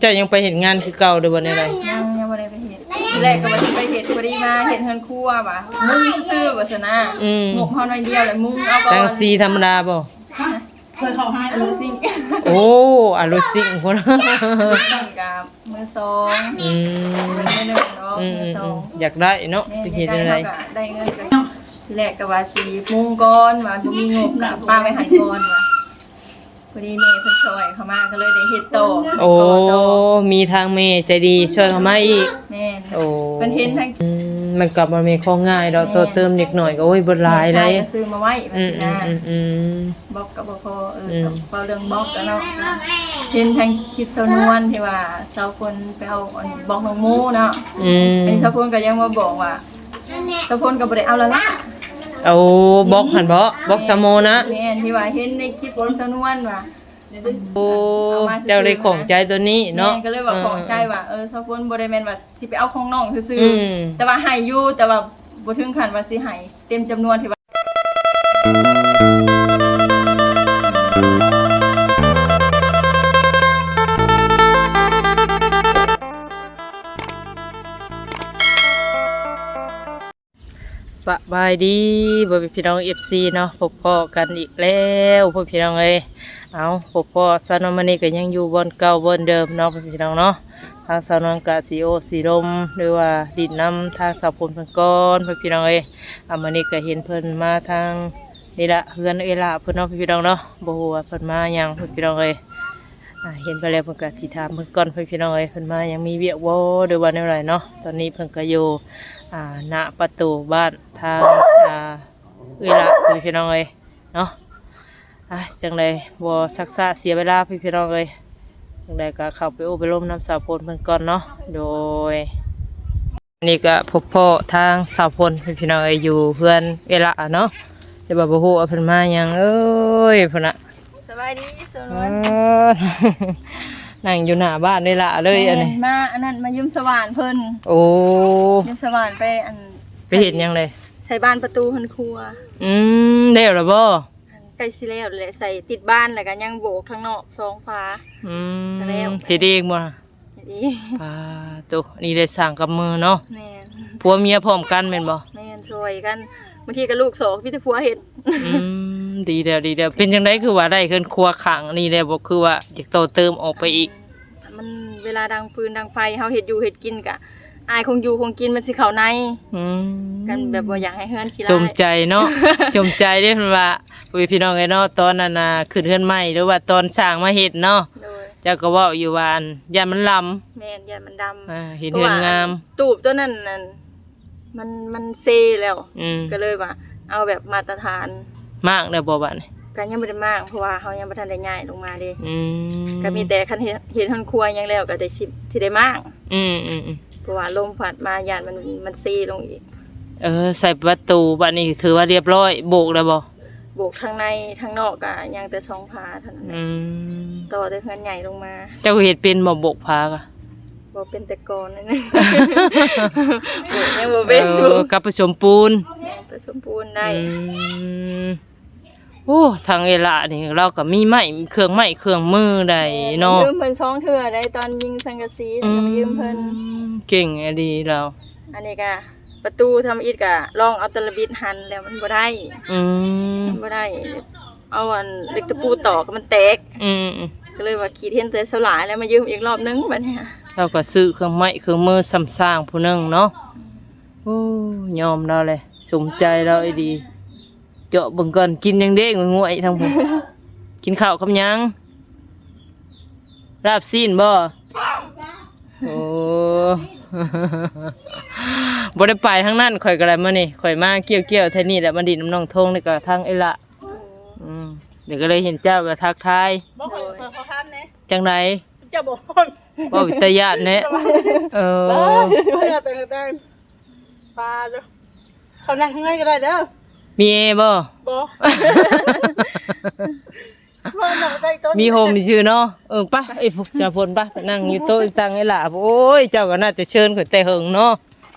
ເຈົ້າຍັງໄປເຮັດງານຄືເກົ່າ ຫຼືວ່າແນວໃດ? ຍັງ ຍັງບໍ່ໄດ້ໄປເຮັດ. ທີແລກກໍວ່າຊິໄປເຮັດ ພໍດີມາເຮັດເຮືອນຄົວວ່າ ມຸງຊື່ໆວ່າຊັ້ນນະ. ອືມ ງົບເຮົາໜ້ອຍດຽວແຫຼະ ມຸງເອົາ ທັງສີທຳມະດາບໍ່? ເຄີຍເຂົ້າຮ້ານອາລຸຊິງ. ໂອ້ ອາລຸຊິງພຸ້ນ. ອາລຸຊິງກະມືສອງ. ອືມ ມືໜຶ່ງເນາະ. ອືມ ມືສອງ. ອືມ ຢາກໄດ້ເນາະ. ແມ່ນ ຈັ່ງເຮັດແນວໃດ? ໄດ້ເງິນກໍ ທີແລກກໍວ່າຊິມຸງກ່ອນ ວ່າບໍ່ມີງົບກໍປະໄວ້ຫັ້ນກ່ອນວ່າ. ພໍດີແມ່ເພິ່ນຊ່ອຍເຂົ້າມາ ກໍເລີຍໄດ້ເຮັດຕໍ່. ໂອ້ ຕໍ່ ມີທາງແມ່ໃຈດີຊ່ອຍເຂົ້າມາອີກ. ແມ່ນ. ໂອ້ ເພິ່ນເຫັນທາງ ອືມ ມັນກໍບໍ່ແມ່ນຂອງງ່າຍດອກ. ແມ່ນ. ຕໍ່ເຕີມເລັກນ້ອຍກໍ ໂອ້ຍ ບໍ່ຫຼາຍໃດ. ແມ່ຊາຍກໍຊື້ມາໄວ້ ອືມ ວ່າຊີ້ນະ. ອືມ ອືມ ອືມ ບລັອກກໍບໍ່ພໍ. ເອີ ອືມ ກໍເວົ້າເລື່ອງບລັອກກັນເນາະ. ເຫັນທາງຄລິບສາວນວນທີ່ວ່າສາວຝົນໄປເອົາອັນບລັອກນ້ອງໂມເນາະ. ອືມ ອັນນີ້ສາວຝົນກໍຍັງມາບອກວ່າ ສາວຝົນກໍບໍ່ໄດ້ເອົາລະລະ. ໂອ້ ບລັອກຫັ້ນບໍ? ບລັອກສາວໂມນະ? ແມ່ນ ທີ່ວ່າເຫັນໃນຄລິບຂອງສາວນວນວ່າ ໂອ້ ເອົາມາຊື່ໆ ເຈົ້າໄດ້ຂອງໃຈຕົວນີ້ເນາະ. ແມ່ນ ກໍເລີຍວ່າ ເອີ ຂອງໃຈວ່າ ເອີ ສາວຝົນບໍ່ໄດ້ແມ່ນວ່າຊິໄປເອົາຂອງນ້ອງຊື່ໆ. ອືມ ແຕ່ວ່າໃຫ້ຢູ່ ແຕ່ວ່າບໍ່ເຖິງຂັ້ນວ່າຊິໃຫ້ເຕັມຈຳນວນທີ່ວ່າ ສະບາຍດີພໍ່ແມ່ພີ່ນ້ອງ ເອັຟຊີ ເນາະ, ພົບພໍ້ກັນອີກແລ້ວພໍ່ແມ່ພີ່ນ້ອງເອີຍ. ເອົາ ພົບພໍ້ສາວນວນມື້ນີ້ກໍຍັງຢູ່ບ່ອນເກົ່າບ່ອນເດີມເນາະ ພໍ່ແມ່ພີ່ນ້ອງເນາະ. ທາງສາວນວນກະຊິໂອ້ຊິລົມ ຫຼືວ່າດິນນຳທາງສາວຝົນເພິ່ນກ່ອນ ພໍ່ແມ່ພີ່ນ້ອງເອີຍ. ອາ ມື້ນີ້ກໍເຫັນເພິ່ນມາທາງນີ້ລະ ເຮືອນເອື້ອຍຫຼ້າເພິ່ນເນາະ ພໍ່ແມ່ພີ່ນ້ອງເນາະ. ບໍ່ຮູ້ວ່າເພິ່ນມາຫຍັງ ພໍ່ແມ່ພີ່ນ້ອງເອີຍ. ອາ ເຫັນໄປແລ້ວເພິ່ນກໍຊິຖາມເພິ່ນກ່ອນ ພໍ່ແມ່ພີ່ນ້ອງເອີຍ ເພິ່ນມາຫຍັງ ມີວຽກບໍ່ ຫຼືວ່າແນວໃດເນາະ. ຕອນນີ້ເພິ່ນກໍຢູ່ ອາ ໜ້າປະຕູບ້ານທາງ ອາ ເອື້ອຍຫຼ້າ ພໍ່ແມ່ພີ່ນ້ອງເອີຍ. ເນາະ ອ່ະ ຈັ່ງໃດບໍ່ຊັກຊ້າເສຍເວລາ ພີ່ນ້ອງເອີຍ, ຈັ່ງໃດກໍເຂົ້າໄປໂອ້ໄປລົມນຳສາວຝົນເພິ່ນກ່ອນເນາະ. ໂດຍ ນີ້ກໍພົບພໍ້ທາງສາວຝົນ ພີ່ນ້ອງເອີຍ, ຢູ່ເຮືອນເອື້ອຍຫຼ້າເນາະ, ແຕ່ວ່າບໍ່ຮູ້ວ່າເພິ່ນມາຫຍັງເອີຍ ພຸ້ນນະ. ສະບາຍດີສາວນົນ. ເອີ ນັ່ງຢູ່ໜ້າບ້ານເອື້ອຍຫຼ້າເລີຍ. ແມ່ນ ອັນນີ້ ມາອັນນັ້ນ ມາຢ້ຽມສະຫວ່ານເພິ່ນ. ໂອ້ ຢ້ຽມສະຫວ່ານໄປອັນ ໄປເຮັດຫຍັງເລີຍ? ໃສ່ບານປະຕູເຮືອນຄົວ. ອືມ ແລ້ວລະບໍ່? ອັນໃກ້ຊິແລ້ວແຫຼະ, ໃສ່ຕິດບານ ແລ້ວກໍຍັງໂບກທາງນອກສອງຝາ. ອືມ ກໍແລ້ວ. ເຮັດເອງບໍ່? ເຮັດເອງ. ປາໂຕ ນີ້ໄດ້ສ້າງກັບມືເນາະ. ແມ່ນ. ຜົວເມຍພ້ອມກັນແມ່ນບໍ່? ແມ່ນ ຊ່ອຍກັນ, ບາງທີກໍລູກສອງ ມີແຕ່ຜົວເຮັດ. ອືມ ດີແລ້ວ ດີແລ້ວ. ເປັນຈັ່ງໃດຄືວ່າໄດ້ເຮືອນຄົວຂ້າງນີ້ແລ້ວ ບໍ່ຄືວ່າຢາກຕໍ່ເຕີມອອກໄປອີກ? ມັນເວລາດັງຟືນດັງໄຟ ເຮົາເຮັດຢູ່ເຮັດກິນກະ ອາຍຂອງຢູ່ຂອງກິນມັນຊິເຂົ້າໃນ. ອືມ ກັນແບບບໍ່ຢາກໃຫ້ເຮືອນຂີ້ຮ້າຍ. ສົມໃຈເນາະ ສົມໃຈເດ້ ເພິ່ນວ່າ ໂອ້ຍ ພີ່ນ້ອງເອີຍເນາະ, ຕອນນັ້ນນະ ຂຶ້ນເຮືອນໃໝ່ ຫຼືວ່າຕອນສ້າງມາເຮັດເນາະ. ໂດຍ. ເຈົ້າກໍເວົ້າຢູ່ວ່າ ອັນ ຢ້ານມັນລຳ. ແມ່ນ ຢ້ານມັນດຳ. ອ່າ ເຫັນເຮືອນງາມ. ເພາະວ່າອັນ ຕູບຕົວນັ້ນນັ້ນ ມັນ ມັນເຊແລ້ວ. ອືມ ກໍເລີຍວ່າເອົາແບບມາດຕະຖານ. ມ້າງໄດ້ບໍ່ບາດນີ້? ກໍຍັງບໍ່ໄດ້ມ້າງ ເພາະວ່າເຮົາຍັງບໍ່ທັນໄດ້ຍ້າຍລົງມາເດ້. ອືມ ກໍມີແຕ່ຄັນເຮັດ ເຮັດເຮືອນຄົວຫຍັງແລ້ວ ກໍໄດ້ຊິ ຊິໄດ້ມ້າງ. ອືມໆໆ ເພາະວ່າລົມພັດມາ ຢ້ານມັນ ມັນເຊລົງອີກ. ເອີ ໃສ່ປະຕູບາດນີ້ຖືວ່າລຽບຮ້ອຍ. ໂບກແລ້ວບໍ່? ໂບກທາງໃນ ທາງນອກກໍຍັງແຕ່ສອງຝາເທົ່ານັ້ນແຫຼະ. ອືມ ຕໍ່ແຕ່ເຮືອນໃຫຍ່ລົງມາ. ເຈົ້າເຮັດເປັນບໍ່ ໂບກຜາກະ? ບໍ່ເປັນແຕ່ກ່ອນນັ້ນ ໂບກຍັງບໍ່ເປັນ. ເອີ ກັບປະສົມປູນ. ແມ່ນ ປະສົມປູນໄດ້. ອືມ ໂອ້ ທາງເອື້ອຍຫຼ້ານີ້ ລາວກໍມີໄມ້ ເຄື່ອງໄມ້ເຄື່ອງມືໄດ້ເນາະ. ແມ່ນ ຢືມເພິ່ນສອງເທື່ອໄດ້ ຕອນຍິງສັງກະສີ. ອືມ ກໍຢືມເພິ່ນ. ເກັ່ງອີ່ຫຼີລາວ. ອັນນີ້ກະ ປະຕູທຳອິດກະລອງເອົາຕະລະບິດຫັນແລ້ວມັນບໍ່ໄດ້. ອືມ ມັນບໍ່ໄດ້ ເອົາອັນເຫຼັກຕະປູຕອກມັນແຕກ. ອືມໆ ກໍເລີຍວ່າຄິດເຫັນແຕ່ສາວຫຼ້າແລ້ວ ມາຢືມອີກລອບໜຶ່ງບາດນີ້. ລາວກໍຊື້ເຄື່ອງໄມ້ເຄື່ອງມືຊ່ຳສ້າງຜູ້ໜຶ່ງເນາະ. ໂອ້ ຍອມລາວແຫຼະ ສົມໃຈລາວອີ່ຫຼີ. ເຈາະເບິ່ງກ່ອນ ກິນຫຍັງເດ້ ງວຍໆ ທາງພຸ້ນ ກິນເຂົ້າກັບຫຍັງ? ລາບຊີ້ນບໍ່? ໂອ້ ບໍ່ໄດ້ໄປທາງນັ້ນ ຂ້ອຍກໍໄດ້. ມື້ນີ້ຂ້ອຍມາກ່ຽວໆ ແຖວນີ້ແຫຼະ ມາດິນນຳນ້ອງທົງ ແລ້ວກໍທາງເອື້ອຍຫຼ້າ. ອືມ ດຽວກໍເລີຍເຫັນເຈົ້າກໍທັກທາຍ. ບໍ່ ຂ້ອຍ ຂ້ອຍຂໍຖາມແດ່. ຈັ່ງໃດ? ເຈົ້າບໍ່ ເວົ້າເປັນຕາຢ້ານແທ້. ເອີ ເຂົານັ່ງຂ້າງໃນກໍໄດ້ເດີ. ມີແອບໍ່? ບໍ່ ມີຮົ່ມຊື່ເນາະ. ເອີ ໄປ ເອີຍ ພວກສາວຝົນ ໄປ ໄປນັ່ງຢູ່ໂຕະຕັງເອື້ອຍຫຼ້າ. ໂອ້ຍ ເຈົ້າກໍໜ້າຈະເຊີນຂ້ອຍແຕ່ເຫິງເນາະ,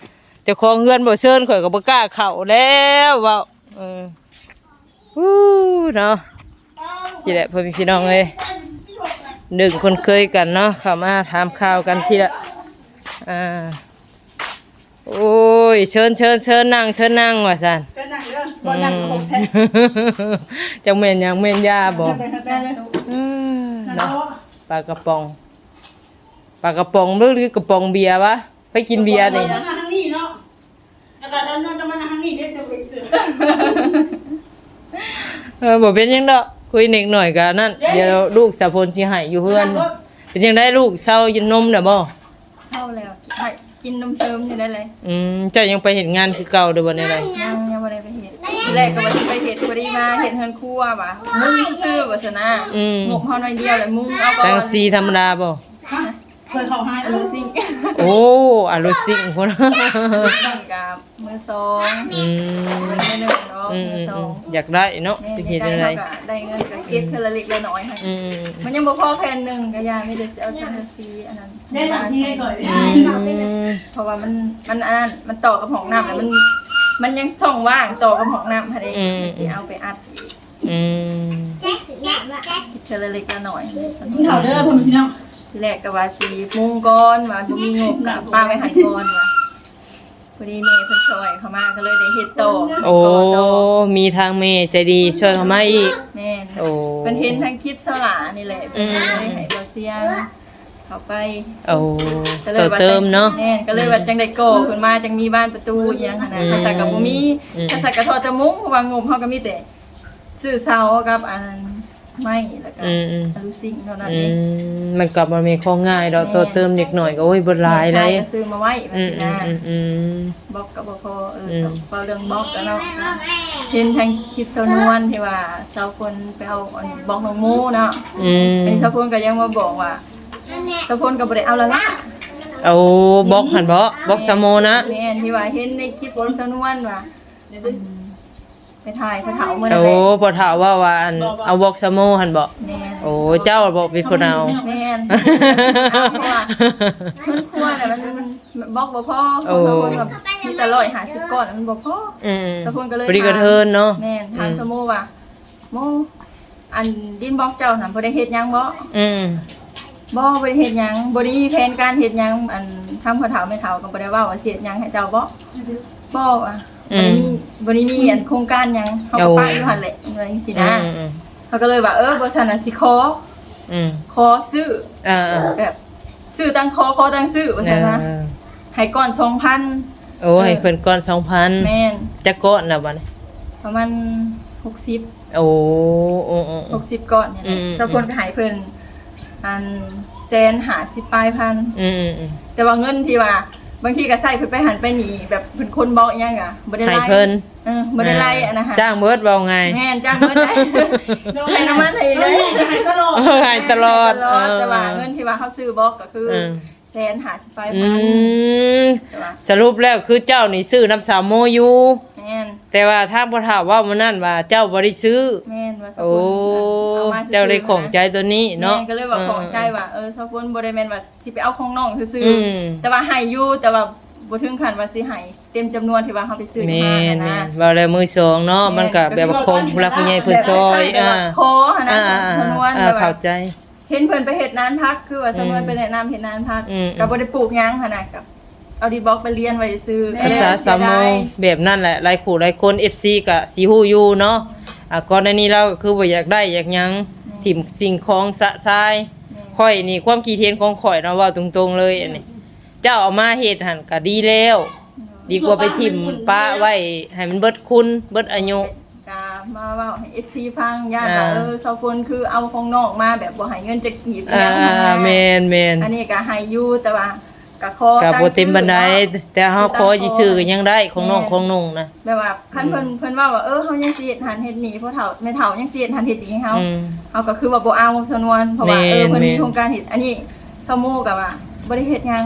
ເຈົ້າຂອງເຮືອນບໍ່ເຊີນ ຂ້ອຍກໍບໍ່ກ້າເຂົ້າແລ້ວ ເວົ້າ. ເອີ ອູ້ເນາະ ຊີ້ແຫຼະ ພໍ່ແມ່ພີ່ນ້ອງເອີຍ. ດຶງຄຸ້ນເຄີຍກັນເນາະ ເຂົ້າມາຖາມຂ່າວກັນທີລະ ອ່າ ໂອ້ຍ ເຊີນ ເຊີນ ເຊີນນັ່ງ ເຊີນນັ່ງ ວ່າຊັ້ນ ເຊີນນັ່ງເດີ ບໍ່ນັ່ງກໍບໍ່ແພ້ ອືມ ຈັກແມ່ນຫຍັງ ແມ່ນຢາບໍ່ ເອີ ເນາະ ປາກະປ໋ອງ ປາກະປ໋ອງ ຫຼື ກະປ໋ອງເບຍວະ ໃຜກິນເບຍນີ້ ເອີ ບໍ່ເປັນຫຍັງດອກ ຄຸຍເດັກໜ້ອຍກະນັ້ນ ດຽວລູກສາວຝົນຊິໃຫ້ຢູ່ເຮືອນ ເປັນຈັ່ງໃດລູກ ເຊົາກິນນົມແລ້ວບໍ່? ເຊົາແລ້ວ ໃຫ້ກິນນົມເສີມຢູ່ໄດ້ເລີຍ ອືມ ເຈົ້າຍັງໄປເຮັດງານຄືເກົ່າ ຫຼືວ່າແນວໃດ? ຍັງ ຍັງບໍ່ໄດ້ໄປເຮັດ ທີແລກກໍວ່າຊິໄປເຮັດ ພໍດີມາເຮັດເຮືອນຄົວວ່າ ມຸງຊື່ໆ ວ່າຊັ້ນນະ ອືມ ງົບເຮົາໜ້ອຍດຽວແຫຼະ ມຸງເອົາກ່ອນ ສັງກະສີທຳມະດາບໍ່? ເຄີຍເຂົ້າຮ້ານອາລຸຊິງ ໂອ້ ອາລຸຊິງພຸ້ນ ກະມືສອງ ອືມ ມືໜຶ່ງເນາະ ອືມ ມືສອງ ອືມ ຢາກໄດ້ເນາະ ແມ່ນ ຈະເຮັດແນວໃດ ຢາກໄດ້ ເຮົາກະໄດ້ເງິນກະເກັບເທື່ອລະເລັກລະນ້ອຍຫັ້ນ ອືມ ມັນຍັງບໍ່ພໍແຜ່ນໜຶ່ງກະຢ່າ ມີແຕ່ຊິເອົາສັງກະສີອັນນັ້ນ ແມ່ນ ອັນນີ້ກ່ອນ ອືມ ເພາະວ່າມັນ ມັນອັນນັ້ນ ມັນຕໍ່ກັບຫ້ອງນ້ຳ ແລ້ວມັນ ມັນຍັງຊ່ອງວ່າງຕໍ່ກັບຫ້ອງນ້ຳຫັ້ນເດ້ ອືມ ຊິເອົາໄປອັດອີກ ອືມ ເທື່ອລະເລັກລະນ້ອຍ ກິນເຂົ້າເດີພໍ່ແມ່ພີ່ນ້ອງ ທີແລກກໍວ່າຊິມຸງກ່ອນ ວ່າບໍ່ມີງົບກໍປະໄວ້ຫັ້ນກ່ອນວ່າ ພໍດີແມ່ເພິ່ນຊ່ອຍເຂົ້າມາ ກໍເລີຍໄດ້ເຮັດຕໍ່ ໂອ້ ຕໍ່ ມີທາງແມ່ໃຈດີຊ່ອຍເຂົ້າມາອີກ ແມ່ນ ໂອ້ ເພິ່ນເຫັນທາງຄລິບສາວຫຼ້ານີ້ແຫຼະ ອືມ ເພິ່ນກໍເລີຍໃຫ້ບໍ່ສຽງເຂົ້າໄປ ໂອ້ ກໍເລີຍວ່າ ຕໍ່ເຕີມເນາະ ແມ່ນ ກໍເລີຍວ່າ ອືມ ຈັ່ງໄດ້ກໍ່ຂຶ້ນມາ ຈັ່ງມີບານປະຕູອີ່ຫຍັງຫັ້ນນະ ອືມ ຄັນຊັ້ນກໍບໍ່ມີ ອືມ ຄັນຊັ້ນກໍທໍ່ແຕ່ມຸງ ເພາະວ່າງົບເຮົາກໍມີແຕ່ ຊື້ເສົາກັບອັນໄມ້ ແລ້ວກໍ ອືມໆ ອາລູຊິງເທົ່ານັ້ນເອງ ອືມ ມັນກໍບໍ່ແມ່ນຂອງງ່າຍດອກ ແມ່ນ ຕໍ່ເຕີມເດັກນ້ອຍກໍ ໂອ້ຍ ເບິດຫຼາຍໃດ໋ ແມ່ນ ຊື້ມາໄວ້ ອືມໆ ບລັອກກໍບໍ່ພໍ ເອີ ອືມ ເວົ້າເລື່ອງບລັອກແລ້ວເນາະ ເຫັນທາງຄລິບສາວນວນທີ່ວ່າສາວຝົນໄປເອົາອັນບລັອກນ້ອງໂມເນາະ ອືມ ອັນນີ້ສາວຝົນກໍຍັງມາບອກວ່າ ສາວຝົນກໍບໍ່ໄດ້ເອົາລະລະ ໂອ້ ບລັອກຫັ້ນບໍ ບລັອກສາວໂມນະ ແມ່ນ ທີ່ວ່າເຫັນໃນຄລິບຂອງສາວນວນວ່າ ໄປຖ່າຍພໍ່ເຖົ້າມື້ນັ້ນແຫຼະ ໂອ້ ພໍ່ເຖົ້າເວົ້າວ່າ ອັນ ເອົາບລັອກສາວໂມຫັ້ນບໍ ແມ່ນ ໂອ້ ເຈົ້າບໍເປັນຄົນເອົາ ແມ່ນ ເພາະວ່າເຮືອນຄົວນະ ມັນ ມັນບລັອກບໍ່ພໍ ໂອ້ ເພາະວ່າມີແຕ່ຮ້ອຍຫ້າສິບກ້ອນ ມັນບໍ່ພໍ ອືມ ສາວຝົນກໍເລີຍ ພໍດີກະເທີນເນາະ ແມ່ນ ຖາມ ອືມ ສາວໂມວ່າ ໂມ ອັນດິນບລັອກເຈົ້າຫັ້ນບໍ່ໄດ້ເຮັດຫຍັງບໍ ອືມ ບໍ່ ບໍ່ໄດ້ເຮັດຫຍັງ ບໍ່ໄດ້ມີແຜນການເຮັດຫຍັງ ອັນທາງພໍ່ເຖົ້າແມ່ເຖົ້າກໍບໍ່ໄດ້ເວົ້າວ່າຊິເຮັດຫຍັງໃຫ້ເຈົ້າບໍ ບໍ່ ອືມ ບໍ່ໄດ້ມີ ບໍ່ໄດ້ມີອັນໂຄງການຫຍັງ ເຮົາກໍ ໂອ້ ປະຢູ່ຫັ້ນແຫຼະ ວ່າຈັ່ງຊີ້ນະ ອືມ ເຮົາກໍເລີຍວ່າ ເອີ ບໍ່ຊັ້ນນະຊິຂໍ ອືມ ຂໍຊື້ ເອີໆ ແບບ ຊື້ຕັ້ງຂໍ ຂໍຕັ້ງຊື້ວ່າຊັ້ນນະ ເອີ ໃຫ້ກ້ອນສອງພັນ ໂອ້ ເອີ ໃຫ້ເພິ່ນກ້ອນສອງພັນ ແມ່ນ ຈັກກ້ອນລະບັດນີ້ ປະມານຫົກສິບ ໂອ້ ເອີໆໆ ຫົກສິບກ້ອນນີ້ແຫຼະ ອືມໆ ສາວຝົນກໍໃຫ້ເພິ່ນ ອັນ ແສນຫ້າສິບປາຍພັນ ອືມໆ ແຕ່ວ່າເງິນທີ່ວ່າ ບາງທີກໍໃຊ້ເພິ່ນໄປຫັ້ນໄປນີ້ ແບບເພິ່ນຄົນບລັອກອີ່ຫຍັງກະບໍ່ໄດ້ໄລ່ ໃຫ້ເພິ່ນ ເອີ ບໍ່ໄດ້ໄລ່ ອ່າ ອັນນັ້ນຫັ້ນ ຈ້າງເບິດເວົ້າງ່າຍ ແມ່ນ ຈ້າງເບິດໄດ້ ໃສ່ນ້ຳມັນໃຫ້ອີກເດ້ ໃຫ້ຕະຫຼອດ ເອີ ໃຫ້ຕະຫຼອດ ໃຫ້ຕະຫຼອດ ເອີ ແຕ່ວ່າເງິນທີ່ວ່າເຮົາຊື້ບລັອກກໍຄື ເອີ ແສນຫ້າສິບປາຍ ອື ພັນ ມ ແຕ່ວ່າ ສະຫຼຸບແລ້ວຄືເຈົ້ານີ້ຊື້ນຳສາວໂມຢູ່ ແມ່ນ ແຕ່ວ່າທາງພໍ່ເຖົ້າເວົ້າມື້ນັ້ນວ່າເຈົ້າບໍ່ໄດ້ຊື້ ແມ່ນ ວ່າສາວຝົນ ໂອ້ ເອົາມາ ເຈົ້າໄດ້ຂອງໃຈໂຕນີ້ເນາະ ແມ່ນ ກໍເລີຍວ່າ ອື ຂອງໃຈວ່າ ເອີ ສາວຝົນບໍ່ໄດ້ແມ່ນວ່າຊິໄປເອົາຂອງນ້ອງຊື່ໆ ອື ແຕ່ວ່າໃຫ້ຢູ່ ແຕ່ວ່າບໍ່ເຖິງຂັ້ນວ່າຊິໃຫ້ເຕັມຈຳນວນທີ່ວ່າເຮົາໄປຊື້ມາຫັ້ນນະ ແມ່ນໆ ເວົ້າແລ້ວມືສອງເນາະ ແມ່ນ ມັນກະແບບວ່າຂອງຜູ້ຫຼັກຜູ້ໃຫຍ່ເພິ່ນຊ່ອຍ ແບບວ່າ ອ່າ ຂໍຫັ້ນນະ ອ່າໆໆ ສາວນວນ ອ່າ ແບບວ່າ ເຂົ້າໃຈ ເຫັນເພິ່ນໄປເຮັດນານຜັກ ຄືວ່າສາວນວນ ອືມ ໄປແນະນຳເຮັດນານຜັກ ອືມໆ ກໍບໍ່ໄດ້ປູກຫຍັງຫັ້ນນະ ກໍເອົາດິນບລັອກໄປລຽນໄວ້ຊື່ໆ ແມ່ນ ພາສາສາວໂມແບບນັ້ນແຫຼະ ຫຼາຍຄູ່ຫຼາຍຄົນ ເອັຟຊີ ກໍຊິຮູ້ຢູ່ເນາະ ອ່າ ກ່ອນໜ້ານີ້ລາວກໍຄືບໍ່ຢາກໄດ້ຢາກຫຍັງ ແມ່ນ ຖິ້ມສິ່ງຂອງຊະຊາຍ ແມ່ນ ຂ້ອຍນີ້ຄວາມຄິດເຫັນຂອງຂ້ອຍເນາະ ເວົ້າຕົງໆເລີຍ ອັນນີ້ ເຈົ້າເອົາມາເຮັດຫັ້ນກໍດີແລ້ວ ດີກວ່າໄປຖິ້ມປະໄວ້ໃຫ້ມັນເບິດຄຸນເບິດອາຍຸ ກະມາເວົ້າໃຫ້ເອັຟຊີຟັງ ຢ້ານວ່າ ອ່າ ເອີ ສາວຝົນຄືເອົາຂອງນ້ອງມາແບບບໍ່ໃຫ້ເງິນຈັກກີບ ອ່າ ຫຍັງຫັ້ນນະ ແມ່ນໆ ອັນນີ້ກະໃຫ້ຢູ່ ແຕ່ວ່າກະຂໍ ກະບໍ່ເຕັມປານໃດ ແຕ່ເຮົາຂໍຊື່ໆ ກະຍັງໄດ້ ຂອງນ້ອງ ແມ່ນ ຂອງໜຸ່ງນະ ແບບວ່າຄັນເພິ່ນ ອືມ ເພິ່ນເວົ້າວ່າ ເອີ ເຮົາຍັງຊິເຮັດຫັ້ນເຮັດນີ້ ພໍ່ເຖົ້າແມ່ເຖົ້າຍັງຊິເຮັດຫັ້ນເຮັດນີ້ໃຫ້ເຮົາ ອືມ ເຮົາກໍຄືວ່າບໍ່ເອົາ ສາວນວນ ເພາະວ່າ ແມ່ນ ເອີ ເພິ່ນມີ ແມ່ນ ໂຄງການເຮັດ ອັນນີ້ ສາວໂມກໍວ່າບໍ່ໄດ້ເຮັດຫຍັງ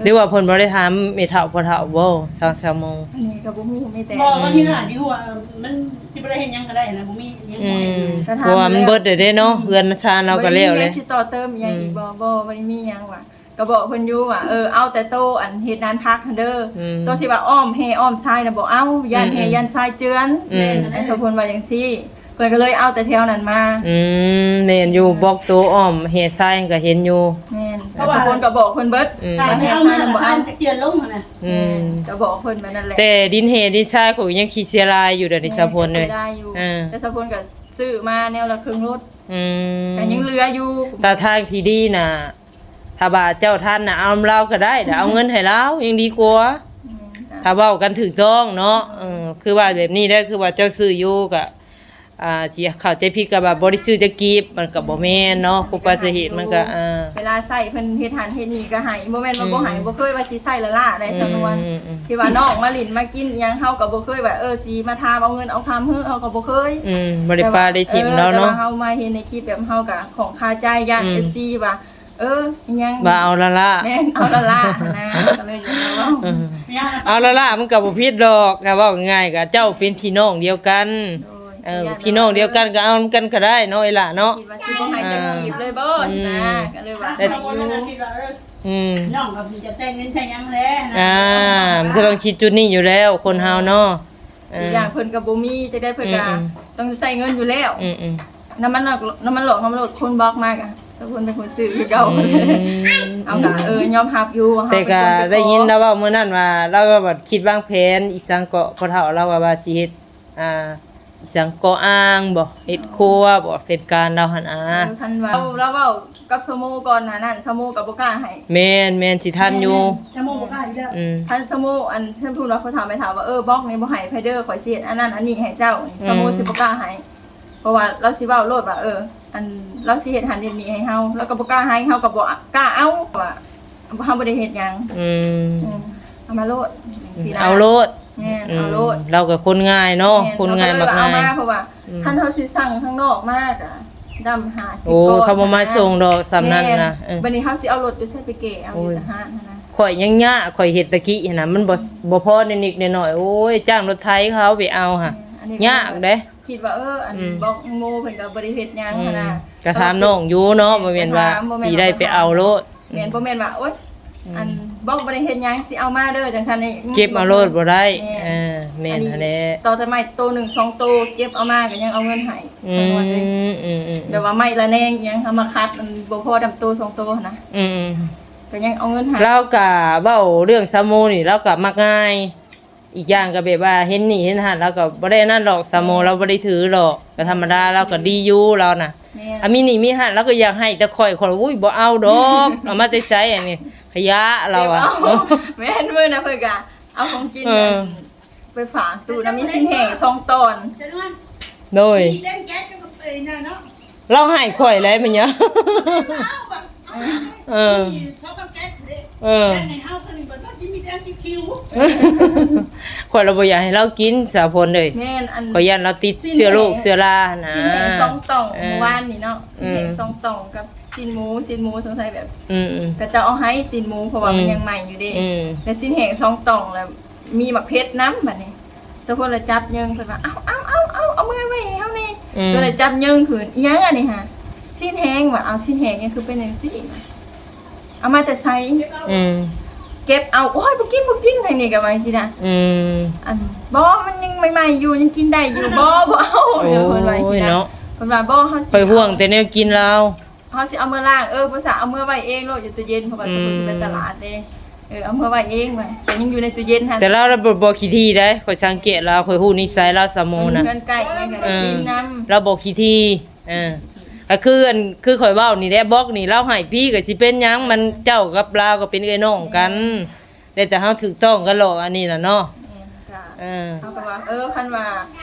ເອີ ຫຼືວ່າເພິ່ນບໍ່ໄດ້ຖາມແມ່ເຖົ້າພໍ່ເຖົ້າບໍ່ ຊາວ ຊາວໂມ ອັນນີ້ກໍບໍ່ຮູ້ ມີແຕ່ ບໍ່ ອືມ ວ່າທີ່ຫຼານທີ່ຮູ້ວ່າ ເອີ ມັນຊິບໍ່ໄດ້ເຮັດຫຍັງກໍໄດ້ນະ ບໍ່ມີຫຍັງ ອືມ ບໍ່ເຮັດນະ ເພາະວ່າມັນເບິດແລ້ວເດ້ເນາະ ເຮືອນຊານເຮົາກໍແລ້ວແຫຼະ ບໍ່ໄດ້ມີຫຍັງຊິຕໍ່ເຕີມອີ່ຫຍັງອີກ ອືມ ບໍ່ ບໍ່ ບໍ່ໄດ້ມີຫຍັງວ່າ ກໍບອກເພິ່ນຢູ່ວ່າ ເອີ ເອົາແຕ່ໂຕອັນເຮັດນານຜັກຫັ້ນເດີ ອືມ ໂຕທີ່ວ່າອ້ອມແຮ່ອ້ອມຊາຍນະບໍ່ເອົາ ຢ້ານແຮ່ ອືມໆ ຢ້ານຊາຍເຈື່ອນ ອືມ ແມ່ນ ສາວຝົນວ່າຈັ່ງຊີ້ ເພິ່ນກໍເລີຍເອົາແຕ່ແຖວນັ້ນມາ. ອືມ ແມ່ນຢູ່ ບອກໂຕອ້ອມແຮ່ຊາຍກໍເຫັນຢູ່. ແມ່ນ ເພາະວ່າສາວພົນກໍບອກເພິ່ນເບິດ ອືມ ວ່າແຮ່ຊາຍນັ້ນບໍ່ເອົາ ເຈື່ອນລົງຫັ້ນນະ. ອືມ ກໍບອກເພິ່ນແບບນັ້ນແຫຼະ. ແຕ່ດິນແຮ່ດິນຊາຍຂ້ອຍກໍຍັງຂີ້ເສຍຫຼາຍຢູ່ເດ້ ແມ່ນ ສາວພົນເອີຍ. ເສຍດາຍຢູ່ ເອີ ແຕ່ສາວພົນກໍຊື້ມາແນວລະເຄິ່ງລົດ. ອືມ ກໍຍັງເຫຼືອຢູ່. ຕາທາງທີ່ດີນະ ຖ້າວ່າເຈົ້າທັນນະ ເອົານຳລາວກໍໄດ້ ແລ້ວເອົາເງິນໃຫ້ລາວຍັງດີກວ່າ. ອືມ ຖ້າເວົ້າກັນຖືກຕ້ອງເນາະ ເອີ ຄືວ່າແບບນີ້ເດີ ຄືວ່າເຈົ້າຊື້ຢູ່ກໍ ອ່າ ຊິເຂົ້າໃຈຜິດກໍວ່າບໍ່ໄດ້ຊື້ຈັກກີບ ມັນກໍບໍ່ແມ່ນເນາະ. ແມ່ນ ຜູ້ປາສະເຫດມັນກໍ ອ່າ ເວລາໃຊ້ເພິ່ນເຮັດຫັ້ນເຮັດນີ້ກໍໃຫ້ ບໍ່ແມ່ນວ່າບໍ່ໃຫ້ ອືມ ບໍ່ເຄີຍວ່າຊິໃຊ້ລ້າໆໄດ໋ ອືມ ສາວນວນ ອືມ ອືມ ທີ່ວ່ານ້ອງມາຫຼິ້ນມາກິນອີ່ຫຍັງ ເຮົາກໍບໍ່ເຄີຍວ່າ ເອີ ຊິມາຖາມເອົາເງິນເອົາຄຳເຮີ ເຮົາກໍບໍ່ເຄີຍ. ອືມ ບໍ່ໄດ້ປະໄດ້ຖິ້ມລາວເນາະ ແຕ່ວ່າ ເອີ ແຕ່ວ່າເຮົາມາເຫັນໃນຄລິບແບບ ເຮົາກໍຂ້ອງຄາໃຈ ຢ້ານ ອືມ ເອັຟຊີວ່າ ເອີ ອີຫຍັງ ວ່າເອົາລ້າໆ ແມ່ນ ເອົາລ້າໆຫັ້ນນະ ກໍເລີຍຢາກມາເວົ້າ. ເອີ ເອົາລ້າໆມັນກໍບໍ່ຜິດດອກ ຖ້າເວົ້າງ່າຍໆກໍເຈົ້າເປັນພີ່ນ້ອງດຽວກັນ. ໂດຍ ເອີ ພີ່ນ້ອງດຽວກັນກໍເອົານຳກັນກໍໄດ້ເນາະ ເອື້ອຍຫຼ້າເນາະ. ຄິດວ່າຊິບໍ່ໃຫ້ຈັກ ອ່າ ກີບເລີຍບໍ່ ອືມ ຫັ້ນນະ ກໍເລີຍວ່າ ແຕ່ ໃຫ້ຢູ່ ອືມ ນ້ອງກໍຊິຈະແຕ່ງເງິນໃສ່ຫຍັງແລ້ວນະ. ອ່າ ມັນກໍຕ້ອງຄິດຈຸດນີ້ຢູ່ແລ້ວ ຄົນເຮົາເນາະ. ເອີ ອີກຢ່າງເພິ່ນກໍບໍ່ມີ ຈັ່ງໃດເພິ່ນກໍ ອືມໆ ຕ້ອງໃຊ້ເງິນຢູ່ແລ້ວ. ອືມໆ ນ້ຳມັນຫຼອກ ນ້ຳມັນຫຼອກ ນ້ຳມັນຫຼອກ ຄົນບອກມາກະ ສາວພົນເປັນຄົນຊື້ຄືເກົ່າ. ອືມ ເຮົາກະ ເອີ ຍອມຮັບຢູ່ ແຕ່ກະໄດ້ຍິນລາວເວົ້າມື້ນັ້ນວ່າ ລາວກໍແບບຄິດວາງແຜນອີ່ຫຍັງເກາະ ພໍ່ເຖົ້າລາວວ່າ ວ່າຊິເຮັດ ອ່າ ອີ່ຫຍັງເກາະອ່າງບໍ ເຮັດຄົວບໍ ແຜນການລາວຫັ້ນອາ. ເອີ ຄັນວ່າລາວເວົ້າກັບສາວໂມກ່ອນໜ້ານັ້ນ ສາວໂມກໍບໍ່ກ້າໃຫ້. ແມ່ນໆ ຊິທັນຢູ່ ສາວໂມບໍ່ກ້າຢູ່ແລ້ວ. ອືມ ຄັນສາວໂມ ອັນ ເຊັ່ນ ເພິ່ນວ່າ ພໍ່ເຖົ້າແມ່ເຖົ້າວ່າ ເອີ ບລັອກນີ້ບໍ່ໃຫ້ໃຜເດີ ຂ້ອຍຊິເຮັດອັນນັ້ນອັນນີ້ໃຫ້ເຈົ້າ ອືມ ສາວໂມຊິບໍ່ກ້າໃຫ້ ເພາະວ່າລາວຊິເວົ້າໂລດວ່າ ເອີ ອັນ ລາວຊິເຮັດຫັ້ນເຮັດນີ້ໃຫ້ເຮົາ ລາວກໍບໍ່ກ້າໃຫ້ ເຮົາກໍບໍ່ກ້າເອົາ ເພາະວ່າເຮົາບໍ່ໄດ້ເຮັດຫຍັງ. ອືມ ອືມ ເອົາມາໂລດ ຊີ້ນະ ເອົາໂລດ. ແມ່ນ ອືມ ເອົາໂລດ ລາວກໍຄົນງ່າຍເນາະ. ແມ່ນ ຄົນງ່າຍມັກງ່າຍ ເຮົາກໍເລີຍວ່າເອົາມາ ເພາະວ່າ ອືມ ຄັນເຮົາຊິສັ່ງຂ້າງນອກມາກະດຳຫ້າສິບ ໂອ້ ກ້ອນ ເຂົາບໍ່ມາສົ່ງດອກສ່ຳນັ້ນນະ. ແມ່ນ ເອີ ບັດນີ້ເຮົາຊິເອົາລົດຢູ່ໃສໄປແກ່ເອົາ ໂອ້ຍ ຢູ່ທະຫານຫັ້ນນະ. ຂ້ອຍຍັງຍາກ ຂ້ອຍເຮັດຕະກີ້ຫັ້ນນະ ມັນບໍ່ ບໍ່ພໍນິດໆໜ້ອຍໆ ໂອ້ຍ ຈ້າງລົດໄຖເຂົາໄປເອົາຫະ. ແມ່ນ ອັນນີ້ ຍາກເດ້. ຄິດວ່າ ເອີ ອັນ ອືມ ບລັອກໂມເພິ່ນກໍບໍ່ໄດ້ເຮັດຫຍັງ ອືມ ຫັ້ນນະ ກໍຖາມນ້ອງຢູ່ເນາະ ເອີ ບໍ່ແມ່ນວ່າ ບໍ່ແມ່ນວ່າ ຊິໄດ້ໄປເອົາໂລດ. ແມ່ນ ອືມ ບໍ່ແມ່ນວ່າ ໂອ໊ຍ ອືມ ອັນ ບລັອກບໍ່ໄດ້ເຮັດຫຍັງ ຊິເອົາມາເດີ ຈັ່ງຊັ້ນນີ້ ເກັບເອົາໂລດບໍ່ໄດ້. ແມ່ນ ເອີ ແມ່ນຫັ້ນແຫຼະ ຕໍ່ແຕ່ໄມ້ໂຕໜຶ່ງສອງໂຕ ເກັບເອົາມາກໍຍັງເອົາເງິນໃຫ້ ອືມ ສະຫງວນເດ້. ອືມໆໆ ແບບວ່າໄມ້ລະແນງອີ່ຫຍັງ ເຮົາມາຂັດ ມັນບໍ່ພໍດຳໂຕສອງໂຕຫັ້ນນະ. ອືມໆ ກໍຍັງເອົາເງິນໃຫ້. ລາວກໍເວົ້າເລື່ອງສາວໂມນີ້ ລາວກໍມັກງ່າຍ. ອີກຢ່າງກໍແບບວ່າເຫັນນີ້ເຫັນຫັ້ນ ລາວກໍບໍ່ໄດ້ອັນນັ້ນດອກ ສາວໂມ ລາວບໍ່ໄດ້ຖືດອກ ກໍທຳມະດາ ລາວກໍດີຢູ່ລາວນະ. ແມ່ນ ອາ ມີນີ້ມີຫັ້ນ ລາວກໍຢາກໃຫ້ແຕ່ຂ້ອຍ ຂ້ອຍ ອຸ້ຍ ບໍ່ເອົາດອກ ເອົາມາແຕ່ໃສອັນນີ້ ຂະຫຍະລາວວ່າ. ເກັບເອົາ ແມ່ນ ມື້ນະເພິ່ນກໍເອົາຂອງກິນ ເອີ ໄປຝາກຕູ້ນະ ມີຊີ້ນແຫ້ງສອງຕອນ. ໂດຍ ມີເຕັມແກັດກັບໄອ້ນັ້ນເນາະ ລາວໃຫ້ຂ້ອຍແລ້ວແມ່ນຫຍັງ? ເອີ ເອີ ມີສອງສາມແກັດເດ້ ເອີ ແຕ່ໃຫ້ເຮົາຄົນໜຶ່ງບໍ່ຕ້ອງກິນ ມີແຕ່ກິນຄິວ. ຂ້ອຍລະບໍ່ຢາກໃຫ້ລາວກິນ ສາວພົນເອີຍ. ແມ່ນ ອັນ ຂ້ອຍຢ້ານລາວຕິດເຊື້ອໂລກເຊື້ອລານະ. ຊີ້ນແຫ້ງສອງຕ່ອງ ເອີ ມື້ວານນີ້ເນາະ ຊີ້ນແຫ້ງ ອືມ ສອງຕ່ອງກັບຊີ້ນໝູ ຊີ້ນໝູສົງໄສແບບ ອືມໆ ເຂົາເຈົ້າເອົາໃຫ້ຊີ້ນໝູ ເພາະວ່າ ອືມ ມັນຍັງໃໝ່ຢູ່ເດ້. ອືມ ແລ້ວຊີ້ນແຫ້ງສອງຕ່ອງ ແລ້ວມີໝາກເຜັດນຳ ບັດນີ້ ສາວພົນລະຈັບເຍີ້ງ ເພິ່ນວ່າ ເອົາ ເອົາ ເອົາ ເອົາ ເອົາເມືອໄວ້ໃຫ້ເຮົາແດ່. ອືມ ສາວພົນລະຈັບເຍີ້ງຂຶ້ນ ອີຫຍັງອັນນີ້ຫາ? ຊີ້ນແຫ້ງ ວ່າ ເອົາ ຊີ້ນແຫ້ງຫຍັງຄືເປັນຈັ່ງຊີ້? ເອົາມາແຕ່ໃສ? ອືມ ເກັບເອົາ ໂອ້ຍ ບໍ່ກິນ ບໍ່ກິນ ທາງນີ້ກໍວ່າຈັ່ງຊີ້ນະ. ອືມ ອັນ ບໍ່ ມັນຍັງໃໝ່ໆຢູ່ ຍັງກິນໄດ້ຢູ່ ບໍ່ ບໍ່ເອົາ. ໂອ້ຍ ເພິ່ນວ່າຈັ່ງຊີ້ນະ ເນາະ ເພິ່ນວ່າ ບໍ່ ເຮົາຊິ ຂ້ອຍຫ່ວງແຕ່ແນວກິນລາວ. ເຮົາຊິເອົາເມືອລ້າງ ເອີ ບໍ່ຊະ ເອົາເມືອໄວ້ເອງໂລດຢູ່ຕູ້ເຢັນ ເພາະວ່າ ອືມ ສາວພົນໄປຕະຫຼາດເດ້. ເອີ ເອົາເມືອໄວ້ເອງວ່າ ແຕ່ຍັງຢູ່ໃນຕູ້ເຢັນຫັ້ນ. ແຕ່ລາວ ລາວບໍ່ ບໍ່ຂີ້ຖີ່ໃດ ຂ້ອຍສັງເກດລາວ ຂ້ອຍຮູ້ນິໄສລາວ ສາວໂມນະ. ເຮືອນໃກ້ຫຍັງກໍໄດ້ ເອີ ກິນນຳ ລາວບໍ່ຂີ້ຖີ່. ເອີ ກໍຄືອັນ ຄືຂ້ອຍເວົ້ານີ້ແຫຼະ ບລັອກນີ້ລາວໃຫ້ຟຣີກໍຊິເປັນຫຍັງ ມັນເຈົ້າກັບລາວກໍເປັນເອື້ອຍນ້ອງກັນ. ແມ່ນ ແລ້ວແຕ່ເຮົາຖືກຕ້ອງກັນເລາະ ອັນນີ້ລະເນາະ. ແມ່ນ ກະ ເອີ ເຮົາກໍວ່າ ເອີ ຄັນວ່າ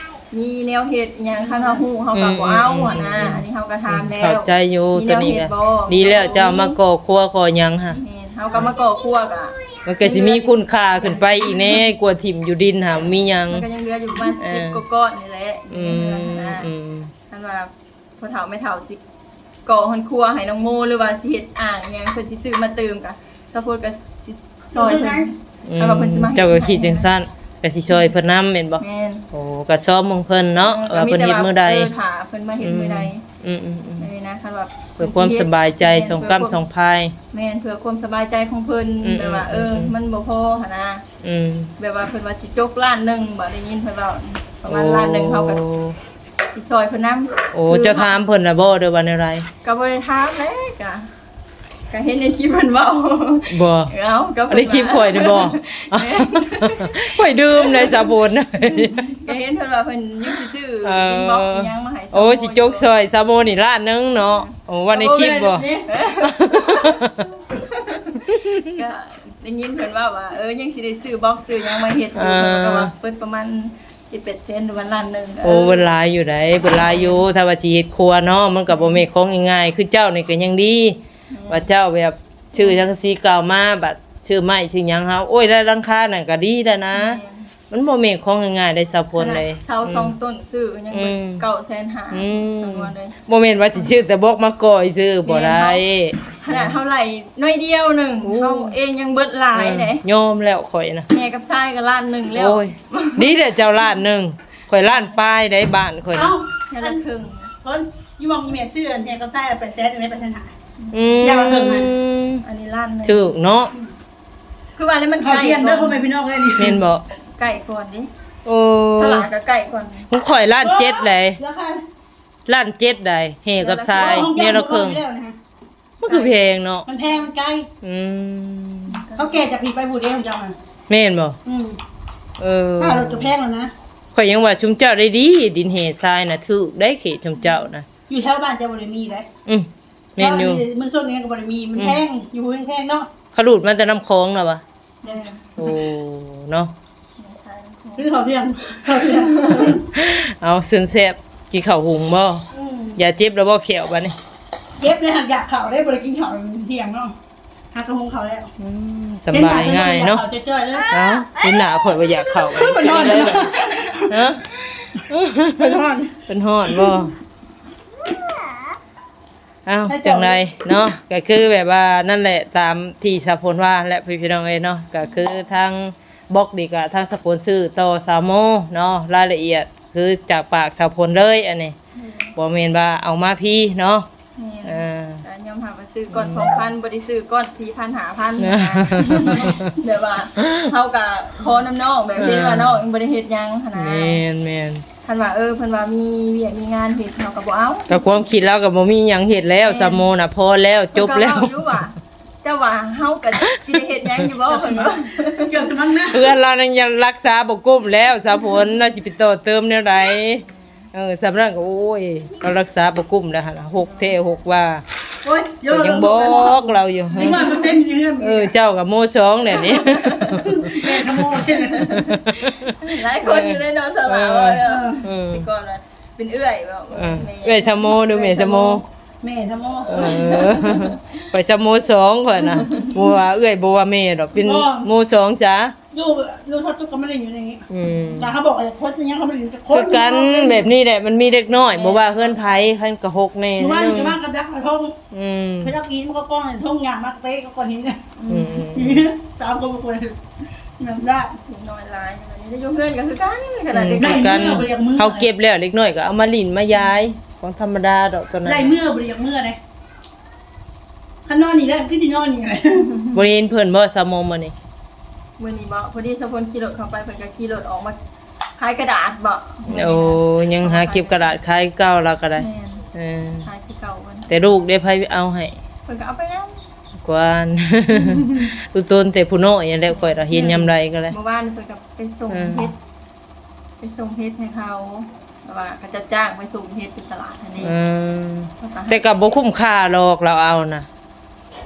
ມີແນວເຮັດອີ່ຫຍັງ ຄັນເຮົາຮູ້ເຮົາກໍບໍ່ເອົາຫັ້ນນະ. ອືມໆໆໆ ອັນນີ້ເຮົາກໍຖາມແລ້ວ ເຂົ້າໃຈຢູ່ ມີແນວເຮັດບໍ່? ໂຕນີ້ກໍດີແລ້ວ ເຈົ້າມາກໍ່ຄົວກໍ່ຫຍັງຫະ. ແມ່ນ ເຮົາກໍມາກໍ່ຄົວກະ ມັນກໍຊິມີຄຸນຄ່າຂຶ້ນໄປອີກແດ່ ກວ່າຖິ້ມຢູ່ດິນຫາມີຫຍັງ. ມັນກໍຍັງເຫຼືອຢູ່ປະມານ ເອີ ສິບກວ່າກ້ອນນີ້ແຫຼະ ອືມ ຢູ່ເຮືອນຫັ້ນນະ. ອືມ ຄັນວ່າ ພໍ່ເຖົ້າແມ່ເຖົ້າຊິກໍ່ເຮືອນຄົວໃຫ້ນ້ອງໂມ ຫຼືວ່າຊິເຮັດອ່າງອີ່ຫຍັງ ເພິ່ນຊິຊື້ມາຕື່ມ ກະສາວໂພດກະຊິຊ່ອຍເພິ່ນ. ອືມ ຄັນວ່າເພິ່ນຊິມາເຮັດ ເຈົ້າກໍຄິດຈັ່ງຊັ້ນ ກະຊິຊ່ອຍເພິ່ນນຳແມ່ນບໍ່? ແມ່ນ ໂອ້ ກະຊອມເບິ່ງເພິ່ນເນາະ ເອີ ວ່າເພິ່ນເຮັດມື້ໃດ ເອີ ຖ້າເພິ່ນມາເຮັດມື້ໃດ. ອືມ ອືມໆໆ ເອີ ນະ ຄັນວ່າ ເພື່ອຄວາມສະບາຍໃຈສອງກ້ຳສອງພາຍ. ແມ່ນ ເພື່ອຄວາມສະບາຍໃຈຂອງເພິ່ນ ອືມໆໆໆ ແບບວ່າ ເອີ ມັນບໍ່ພໍຫັ້ນນະ. ອືມ ແບບວ່າເພິ່ນວ່າຊິຈົກລ້ານໜຶ່ງ ບໍ່ ໄດ້ຍິນເພິ່ນເວົ້າປະມານ ໂອ້ ລ້ານໜຶ່ງ ເຮົາກໍ ຊິຊ່ອຍເພິ່ນນຳ. ໂອ້ ເຈົ້າຖາມເພິ່ນລະບໍ່ ຫຼືວ່າແນວໃດ? ກໍບໍ່ໄດ້ຖາມແຫຼະ ກະ ກະເຫັນໃນຄລິບເພິ່ນເວົ້າ. ບໍ່ ເອົາ ກໍ ອັນນີ້ຄລິບຂ້ອຍນີ້ບໍ່? ແມ່ນ ຂ້ອຍດື່ມເດ້ສາວຝົນ. ກໍເຫັນເພິ່ນວ່າເພິ່ນຍັງຊິຊື້ ເອີ ອິນບັອກອິຫຍັງມາໃຫ້ສາວໂມ. ໂອ້ ຊິຈົກຊ່ອຍສາວໂມນີ້ລ້ານໜຶ່ງເນາະ. ໂອ້ ວ່າໃນຄລິບບໍ່? ກໍໄດ້ຍິນເພິ່ນເວົ້າວ່າ ເອີ ຍັງຊິໄດ້ຊື້ບັອກຊື້ຫຍັງມາເຮັດຢູ່. ເອີ ເພິ່ນກໍວ່າເປີດປະມານ ເຈັດແປດແສນ ຫຼືວ່າລ້ານໜຶ່ງ. ໂອ້ ເອີ ເພິ່ນຫຼາຍຢູ່ໃດ໋ ເພິ່ນຫຼາຍຢູ່. ຖ້າວ່າຊິເຮັດຄົວເນາະ ມັນກໍບໍ່ແມ່ນຂອງງ່າຍໆ. ຄືເຈົ້ານີ້ກໍຍັງດີ ແມ່ນ ວ່າເຈົ້າແບບຊື້ສັງກະສີເກົ່າມາ ບັດຊື້ໄມ້ຊື້ຫຍັງເຮົາ ໂອ້ຍ ໄດ້ຫຼັງຄານັ້ນກໍດີແລ້ວນະ. ແມ່ນ ມັນບໍ່ແມ່ນຂອງງ່າຍໆໄດ໋ສາວຝົນເອີຍ. ເສົາສອງ ອືມ ຕົ້ນຊື້ຍັງເບິດ ອືມ ເກົ້າແສນຫ້າ ອືມ ຈຳນວນເລີຍ. ບໍ່ແມ່ນວ່າຊິຊື້ແຕ່ບລັອກມາກໍ່ຊື້ບໍ່ໄດ້. ຂະໜາດເຮົາໄລ່ໜ້ອຍດຽວໜຶ່ງ ໂອ້ ເຮົາເອງຍັງເບິດຫຼາຍເດ້. ເອີ ຍອມແລ້ວຂ້ອຍນະ ແຮ່ກັບຊາຍກໍລ້ານໜຶ່ງແລ້ວ. ໂອ້ຍ ດີແລ້ວເຈົ້າລ້ານໜຶ່ງ ຂ້ອຍລ້ານປາຍໄດ໋ ບ້ານຂ້ອຍນະ. ເອົ້າ ຢ່າງລະເຄິ່ງ ຄົນຢູ່ໝ່ອງອີແມ່ຊື້ອັນແຮ່ກັບຊາຍແປດແສນ ໄດ້ແປດແສນຫ້າ. ອືມ ຢ່າງລະເຄິ່ງນະ ອັນນີ້ລ້ານໜຶ່ງ ຖືກເນາະ. ອືມ ຄືວ່າແລ້ວມັນໄກ ເຂົ້າທຽນເດີ ພໍ່ແມ່ພີ່ນ້ອງເອີຍນີ້ ແມ່ນບໍ່? ໄກກ່ອນເດ້. ໂອ້ ສະຫຼາກໍໄກກ່ອນ. ຂອງຂ້ອຍລ້ານເຈັດໄດ໋ ລາຄາລ້ານເຈັດໄດ໋ ແຮ່ກັບຊາຍ ເດືອນລະເຄິ່ງ ແນວລະເຄິ່ງ ມັນຄືແພງເນາະ. ມັນແພງ ມັນໄກ. ອືມ ເຂົາແກ່ຈາກພີ້ໄປພຸ້ນເດ້ຂອງເຈົ້າຫັ້ນ. ແມ່ນບໍ່? ອືມ ເອີ ຄ່າລົດກໍແພງແລ້ວນະ. ຂ້ອຍຍັງວ່າຊຸມເຈົ້າໄດ້ດີ ດິນແຮ່ຊາຍນະ ຖືກໄດ໋ເຂດຊຸມເຈົ້ານະ. ຢູ່ແຖວບ້ານເຈົ້າບໍ່ໄດ້ມີເດ້. ອືມ ແມ່ນຢູ່ ແຖວອັນນີ້ເມືອງຊົນນີ້ກໍບໍ່ໄດ້ມີ ມັນແພງ ອືມ ຢູ່ເມືອງແພງເນາະ. ເຂົາດູດມາແຕ່ນ້ຳຂອງນະຫວະ. ແມ່ນ ໂອ້ ເນາະ ແມ່ນຊາຍນ້ຳຂອງ ຄືເຂົ້າທຽງ ເຂົ້າທຽງ. ເອົາ ເຊີນແຊບ ກິນເຂົ້າຫຸງບໍ່? ອືມ ຢ່າເຈັບແລ້ວບໍ່ແຂ້ວບາດນີ້? ເຈັບເດ້ ຫາກຢາກເຂົ້າເດ້ ບໍ່ໄດ້ກິນເຂົ້າທຽງເນາະ ຫາກະຫຸງເຂົ້າແລ້ວ. ອືມ ສະບາຍງ່າຍເນາະ ເຫັນໜ້າຂ້ອຍບໍ່ຢາກເຂົ້າ ເພິ່ນນອນ ຮະ ເພິ່ນນອນ ເພິ່ນນອນບໍ່? ອ້າວ ຈັ່ງໃດເນາະ ກໍຄືແບບວ່ານັ້ນແຫຼະ ຕາມທີ່ສາວຝົນວ່າແຫຼະ ພີ່ນ້ອງເອີຍເນາະ. ກໍຄືທາງບລັອກນີ້ກໍທາງສາວຝົນຊື້ຕໍ່ສາວໂມເນາະ ລາຍລະອຽດຄືຈາກປາກສາວຝົນເລີຍ ອັນນີ້ ອືມ ບໍ່ແມ່ນວ່າເອົາມາພີ້ເນາະ. ແມ່ນ ເອີ ກໍຍອມຮັບວ່າຊື້ກ້ອນ ອືມ ສອງພັນ ບໍ່ໄດ້ຊື້ກ້ອນສີ່ພັນ ຫ້າພັນ ນະ ແບບວ່າເຮົາກໍຂໍນຳນ້ອງ ແບບເຫັນວ່າ ເອີ ນ້ອງບໍ່ໄດ້ເຮັດຫຍັງຫັ້ນນະ. ແມ່ນໆ ຄັນວ່າ ເອີ ເພິ່ນວ່າມີວຽກມີງານເຮັດ ເຮົາກໍບໍ່ເອົາ. ກໍຄວາມຄິດລາວກໍບໍ່ມີຫຍັງເຮັດແລ້ວ ແມ່ນ ສາວໂມນະ ພໍແລ້ວ ຈົບແລ້ວ. ເພິ່ນກໍເວົ້າຢູ່ວ່າ ເຈົ້າວ່າເຮົາກໍຊິໄດ້ເຮັດຫຍັງຢູ່ບໍ່ ເພິ່ນວ່າ ເກືອບສະມັງນະ ເຮືອນລາວນັ້ນຍັງລັກສາບໍ່ກຸ້ມແລ້ວ ສາວຝົນ ລາວຊິໄປຕໍ່ເຕີມແນວໃດ? ເອີ ສ່ຳນັ້ນກໍ ໂອ້ຍ ລາວລັກສາບໍ່ກຸ້ມແລ້ວຫັ້ນນະ ຫົກແທ້ຫົກວ່າ. ໂອ້ຍ ກໍຍັງບອກລາວຢູ່ ເດັກນ້ອຍມັນເຕັມຢູ່ເຮືອນ. ເອີ ເຈົ້າກໍໂມສອງແຫຼະນີ້ ແມ່ຂະໂມຍ ຫຼາຍຄົນຢູ່ໃນນອນສະຫຼາວ ເອີ ເອີ ເອີ ແຕ່ກ່ອນວ່າເປັນເອື້ອຍບໍ ເອີ ແມ່ ເອື້ອຍສາວໂມ ຫຼືແມ່ສາວໂມ? ແມ່ສາວໂມ ເອີ ຂ້ອຍສາວໂມສອງຂ້ອຍນະ ບໍ່ວ່າເອື້ອຍບໍ່ວ່າແມ່ດອກ ເປັນ ບໍ່ ໂມສອງຊະ. ລູກ ລູກເຂົາຕຸກກໍມາຫຼິ້ນຢູ່ນີ້ ອືມ ແຕ່ເຂົາບອກວ່າຄົນຍັງເຂົາມາຫຼິ້ນກັບຄົນ ຄືກັນ ແບບນີ້ແຫຼະ ມັນມີເດັກນ້ອຍ ແມ່ນ ບໍ່ວ່າເຮືອນໃຜ ຄັນກະຫົກແນ່ ເມື່ອວານນີ້ກໍມາກັບຈັກກະທົງ ອືມ ເຂົາຈັກອີນມັນກໍກ້ອງໃນທົ່ງຫຍ້າ ມາເຕະກໍກ້ອນຫີນ ອືມ ສາມຄົນບໍ່ຄວນ ແມ່ນໄດ້ ເດັກນ້ອຍຫຼາຍ ຢູ່ເຮືອນກໍຄືກັນ ຂະໜາດເດັກ ອືມ ຄືກັນ ເຮົາເກັບແລ້ວ ເດັກນ້ອຍກໍເອົາມາຫຼິ້ນມາຢາຍ ຂອງທຳມະດາດອກຕອນນັ້ນ ໄດ້ເມືອບໍ່ໄດ້ຢາກເມືອເດ້. ຄັນນອນນີ້ໄດ້ ຄືຊິນອນນີ້ແຫຼະ. ບໍ່ໄດ້ເຫັນເພິ່ນບໍ່ ສາວໂມ ມື້ນີ້? ມື້ນີ້ບໍ? ພໍດີສາວຝົນຂີ່ລົດເຂົ້າໄປ ເພິ່ນກໍຂີ່ລົດອອກມາຂາຍກະດາດບໍ? ໂອ້ ຍັງຫາເກັບກະດາດຂາຍຄືເກົ່າລາວກໍໄດ້. ແມ່ນ ເອີ ຂາຍຄືເກົ່າເພິ່ນ. ແຕ່ລູກເດ້ ໃຜເອົາໃຫ້? ເພິ່ນກໍເອົາໄປນຳ. ກວານ ຕູຕົນແຕ່ຜູ້ນ້ອຍຫັ້ນແຫຼະ ຂ້ອຍລະເຫັນຍາມໃດກໍໄດ້. ເມື່ອວານເພິ່ນກໍໄປສົ່ງເຫັດ ເອີ ໄປສົ່ງເຫັດໃຫ້ເຂົາ ແບບວ່າເຂົາເຈົ້າຈ້າງໄປສົ່ງເຫັດຢູ່ຕະຫຼາດຫັ້ນເດ້. ເອີ ແຕ່ກໍບໍ່ຄຸ້ມຄ່າດອກ ລາວເອົານະ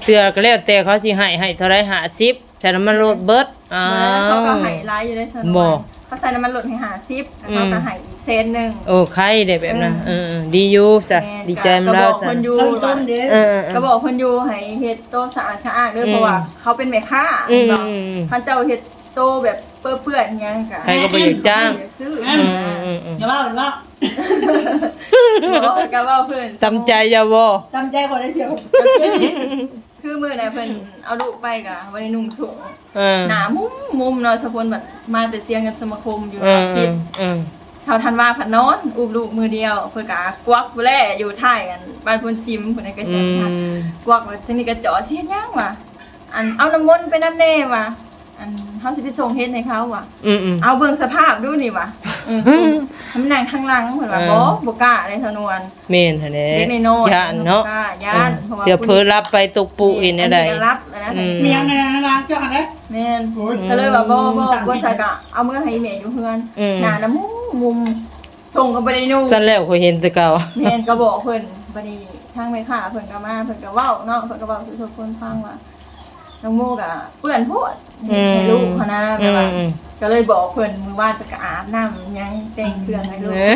ເທື່ອກໍແລ້ວແຕ່ເຂົາຊິໃຫ້ ໃຫ້ເທົ່າໃດ ຫ້າສິບ ໃສ່ນ້ຳມັນລົດເບິດ. ອ້າວ ເຂົາກໍໃຫ້ຫຼາຍຢູ່ເດ້ ເຂົາໃສ່ນ້ຳມັນລົດໃຫ້ຫ້າສິບ ແລ້ວເຂົາກໍໃຫ້ອີກແສນໜຶ່ງ. ໂອ້ ໄຄເດ້ແບບນັ້ນ. ເອີ ເອີ ເອີ ດີຢູ່ຊະ ດີໃຈນຳລາວຊະ. ເອີ ເອີ ກໍບອກເພິ່ນຢູ່ ໃຫ້ເຮັດໂຕສະອາດສະອ້າງເດີ ເພາະວ່າເຂົາເປັນແມ່ຄ້າ. ອືມ ຄັນເຈົ້າເຮັດ ໂຕແບບເປື້ອນຫຍັງກະ ໃຜກໍບໍ່ຢາກຈ້າງ ຢາກຊື້. ອືມໆໆ ຢ່າເວົ້າ ຢ່າເວົ້າ ບໍ່ ກໍເວົ້າເພິ່ນ ຕຳໃຈຢ່າເວົ້າ ຕຳໃຈຂໍໄດ້ດຽວ. ຄືມື້ນັ້ນເພິ່ນເອົາລູກໄປກະບໍ່ໄດ້ນຸ່ງໂສ້ງ ເອີ ໜ້າມຸມໆເນາະ ສາວຝົນບັດມາແຕ່ເສຍເງິນສະມາຄົມຢູ່ ເອີ ຫຼັກສິບ ເອີ ເອີ ເຮົາທັນວາພັດນອນ ອຸ້ມລູກມືດຽວ ເພິ່ນກະກວັກແລ້ວ ຢູ່ທ້າຍອັນບ້ານໂພນຊິມພຸ້ນນະ ໃກ້ສວນພັດ ອືມ ກວັກແລ້ວ ທາງນີ້ກະເຈາະ ຊິເຮັດຫຍັງວະ? ອັນ ເອົານ້ຳມົນໄປນຳແດ່ວ່າ ອັນ ເຮົາຊິໄປສົ່ງເຫັດໃຫ້ເຂົາວ່າ ອືມໆ ເອົາເບິ່ງສະພາບດູນີ້ວ່າ ອືມ ໃຫ້ມັນນັ່ງທາງຫຼັງ ເພິ່ນວ່າ ເອີ ບໍ່ ບໍ່ກ້າເດ້ ສາວນວນ ແມ່ນຫັ້ນແຫຼະ ເດັກນ້ອຍໆ ຢ້ານເນາະ ບໍ່ກ້າ ຢ້ານ ເອີ ເພາະວ່າ ເທື່ອເຜີຫຼັບໄປຕົກປຸ ເອີ ເຫັນແນວໃດ ອັນນີ້ກໍຫຼັບແລ້ວນະ ອືມ ມີຫຍັງແນ່ນະ ເຈົ້າຫັ້ນເດ້ ແມ່ນ ໂອ້ຍ ກໍເລີຍວ່າ ບໍ່ ບໍ່ ບໍ່ໃສ່ ກໍເອົາເມືອໃຫ້ອີ່ແມ່ຢູ່ເຮືອນ ອືມ ໜ້ານະມຸມໆ ສົ່ງກໍບໍ່ໄດ້ນຸ່ງ ຊັ້ນແລ້ວ ຂ້ອຍເຫັນແຕ່ເກົ່າ ແມ່ນ ກໍບອກເພິ່ນ ບັດນີ້ທາງແມ່ຄ້າເພິ່ນກໍມາ ເພິ່ນກໍເວົ້າເນາະ ເພິ່ນກໍເວົ້າສູ່ທຸກຄົນຟັງວ່າ ນ້ອງໂມກໍເປື້ອນໂພດ ອືມ ໃຫ້ລູກຫັ້ນນະ ແບບວ່າ ອືມ ກໍເລີຍບອກເພິ່ນ ມື້ວານເພິ່ນກໍອາບນ້ຳຫຍັງ ແຕ່ງເຄື່ອງໃຫ້ລູກ ເອີ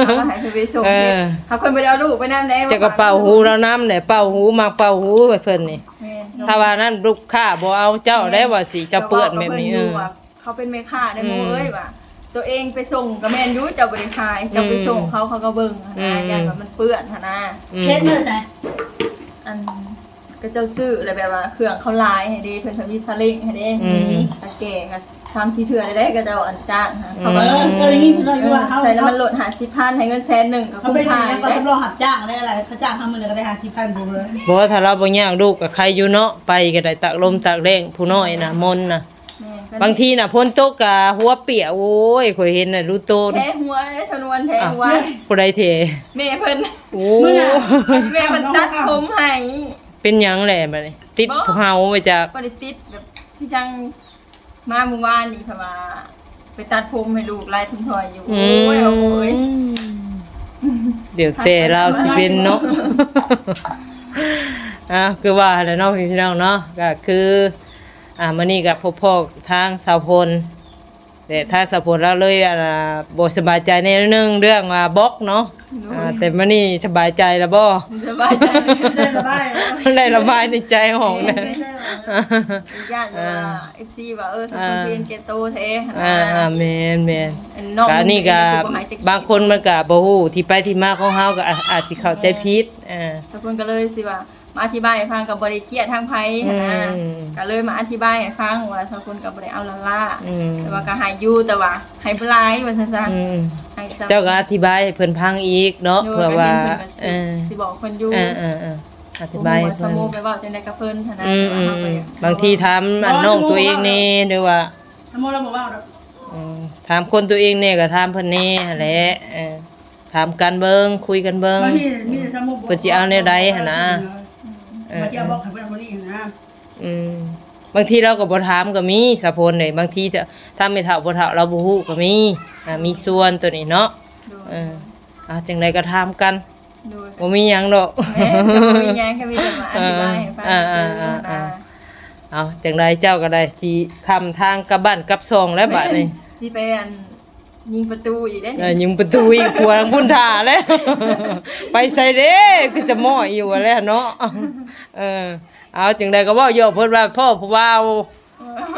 ເອົາໃຫ້ເພິ່ນໄປສົ່ງ ເອີ ເຮົາຄົນບໍ່ໄດ້ເອົາລູກໄປນຳເດ້ ເຈົ້າກໍເປົ່າຫູລາວນຳແຫຼະ ເປົ່າຫູ ມັກເປົ່າຫູໃຫ້ເພິ່ນນີ້ ແມ່ນ ຖ້າວ່ານັ້ນລູກຄ້າບໍ່ເອົາເຈົ້າ ແມ່ນ ໄດ້ວ່າຊິ ເຈົ້າເປື້ອນແບບນີ້ ເຈົ້າເວົ້າກັບເພິ່ນຢູ່ ເອີ ວ່າ ເຂົາເປັນແມ່ຄ້າເດ້ ອືມ ໂມເອີຍວ່າ ຕົວເອງໄປສົ່ງກໍແມ່ນຢູ່ ເຈົ້າບໍ່ໄດ້ຂາຍ ເຈົ້າໄປ ອືມ ສົ່ງເຂົາ ເຂົາກໍເບິ່ງຫັ້ນນະ ອືມ ຢ້ານວ່າມັນເປື້ອນຫັ້ນນະ ອືມ ເຮັດມື້ໃດ ອັນ ເຂົາເຈົ້າຊື້ແລ້ວ ແບບວ່າເຄື່ອງເຂົາຫຼາຍຫັ້ນເດ້ ເພິ່ນທຳອິດສາເລັງຫັ້ນເດ້ ອືມ ຕາແກ່ກໍສາມສີ່ເທື່ອໄດ້ ເຂົາເຈົ້າອັນຈ້າງຫາ ອືມ ເຂົາກໍ ເອີ ກໍໄດ້ຍິນເຂົາເວົ້າຢູ່ວ່າ ເອີ ເຮົາ ໃສ່ນ້ຳມັນລົດຫ້າສິບພັນ ໃຫ້ເງິນແສນໜຶ່ງກໍຄຸ້ມຄ່າຢູ່ເດ້ ເຂົາກໍລອງຮັບຈ້າງໄດ້ຫຼາຍ ເຂົາຈ້າງເຮົາມື້ໜຶ່ງກໍໄດ້ຫ້າສິບພັນພຸ້ນເລີຍ ບໍ່ ຖ້າລາວບໍ່ຍາກ ລູກກໍໄຄຢູ່ເນາະ ໄປກໍໄດ້ຕາກລົມຕາກແດດ ຜູ້ນ້ອຍນະ ມົນນະ ແມ່ນ ບາງທີນະຝົນຕົກກະຫົວປຽກ ໂອ້ຍ ຂ້ອຍເຫັນນະ ດູໂຕນ ແທຫົວເດ້ ສາວນວນແທຫົວ ອ່ະ ຜູ້ໃດແທ? ແມ່ເພິ່ນ ໂອ້ ມື້ນັ້ນ ແມ່ເພິ່ນຕັດຜົມໃຫ້ ເປັນຫຍັງແຫຼະບັດນີ້ ຕິດ ບໍ່ ເຫົາໄວ້ຈັກ ບໍ່ໄດ້ຕິດ ແບບຄືຈັ່ງມາມື້ວານນີ້ ເພາະວ່າໄປຕັດຜົມໃຫ້ລູກ ລາຍທຸ້ມຖອຍຢູ່ ອືມ ໂອ້ຍ ໂອ້ຍ ແລ້ວແຕ່ລາວຊິເປັນເນາະ ອ່າ ຄືວ່າແຫຼະເນາະ ພີ່ນ້ອງເນາະ ກໍຄື ອ່າ ມື້ນີ້ກໍພົບພໍ້ທາງສາວພົນ ແຕ່ທາງສາວພົນລາວເລີຍ ອ່າ ບໍ່ສະບາຍໃຈແນວໜຶ່ງ ເລື່ອງວ່າບລັອກເນາະ ໂດຍ ອ່າ ແຕ່ມື້ນີ້ສະບາຍໃຈແລ້ວບໍ່? ສະບາຍໃຈ ໄດ້ລະບາຍ ໄດ້ລະບາຍໃນໃຈອອກນະ ແມ່ນ ຢ້ານວ່າ ອ່າ ເອັຟຊີ ວ່າ ເອີ ສາວພົນ ອ່າ ຄືເຫັນແກ່ໂຕແທ້ຫັ້ນນະ ອ່າ ແມ່ນໆ ອັນນີ້ກໍບາງຄົນມັນກໍບໍ່ຮູ້ທີ່ໄປທີ່ມາຂອງເຮົາ ກໍອາດ ອາດຊິເຂົ້າໃຈຜິດ ອ່າ ສາວພົນກໍເລີຍຊິວ່າ ມາອະທິບາຍໃຫ້ຟັງ ກໍບໍ່ໄດ້ກຽດທາງໃຜຫັ້ນນະ ອືມ ກໍເລີຍມາອະທິບາຍໃຫ້ຟັງວ່າສາວພົນກໍບໍ່ໄດ້ເອົາລ້າໆ ອືມ ແຕ່ວ່າກໍໃຫ້ຢູ່ ແຕ່ວ່າໃຫ້ບໍ່ຫຼາຍວ່າຊັ້ນຊະ ອືມ ໃຫ້ສ່ຳ ເຈົ້າກໍອະທິບາຍໃຫ້ເພິ່ນຟັງອີກເນາະ ໂດຍ ເພື່ອວ່າ ກໍເຫັນເພິ່ນກໍຊິ ເອີ ຊິບອກເພິ່ນຢູ່ ເອີໆໆ ອະທິບາຍໃຫ້ເພິ່ນ ບໍ່ຮູ້ວ່າສາວໂມໄປເວົ້າຈັ່ງໃດກັບເພິ່ນຫັ້ນນະ ອືມໆ ແຕ່ວ່າເຮົາກໍຢາກ ບາງທີຖາມອັນນ້ອງຕົວເອງແດ່ ຫຼືວ່າ ສາວໂມລາວບໍ່ເວົ້າດອກ ອືມ ຖາມຄົນຕົວເອງແດ່ ກໍຖາມເພິ່ນແດ່ຫັ້ນແຫຼະ ເອີ ຖາມກັນເບິ່ງ ຄຸຍກັນເບິ່ງ ບາງທີມີແຕ່ສາວໂມບອກ ເພິ່ນຊິເອົາແນວໃດຫັ້ນນະ ອືມ ເອີ ບາງທີເອົາບອກໃຫ້ເພິ່ນເອົາບໍ່ນີ້ຫັ້ນນະ ອືມ ບາງທີລາວກໍບໍ່ຖາມກໍມີ ສາວພົນເດ້ ບາງທີທາງແມ່ເຖົ້າພໍ່ເຖົ້າລາວບໍ່ຮູ້ກໍມີ ອ່າ ມີສ່ວນຕົວນີ້ເນາະ ໂດຍ ເອີ ອ່າ ຈັ່ງໃດກໍຖາມກັນ ໂດຍ ບໍ່ມີຫຍັງດອກ ແມ່ນ ກໍບໍ່ມີຫຍັງ ກໍມີແຕ່ມາອະທິບາຍໃຫ້ຟັງ ອ່າໆໆໆ ເອົາ ຈັ່ງໃດເຈົ້າກໍໄດ້ຊິຂ້າມທາງກັບບ້ານກັບຊ່ອງແລ້ວບາດນີ້ ຊິໄປອັນ ຍິງປະຕູອີກເດ້ ເອີ ຍິງປະຕູອີກ ຜົວທາງພຸ້ນຖ້າແລ້ວ ໄປໃສເດ້ ຄືຈະມ້ອຍຢູ່ຫັ້ນແຫຼະເນາະ ເອີ ເອົາ ຈັ່ງໃດກໍເວົ້າຢອກເພິ່ນວ່າ ພໍ້ຜູ້ບ່າວ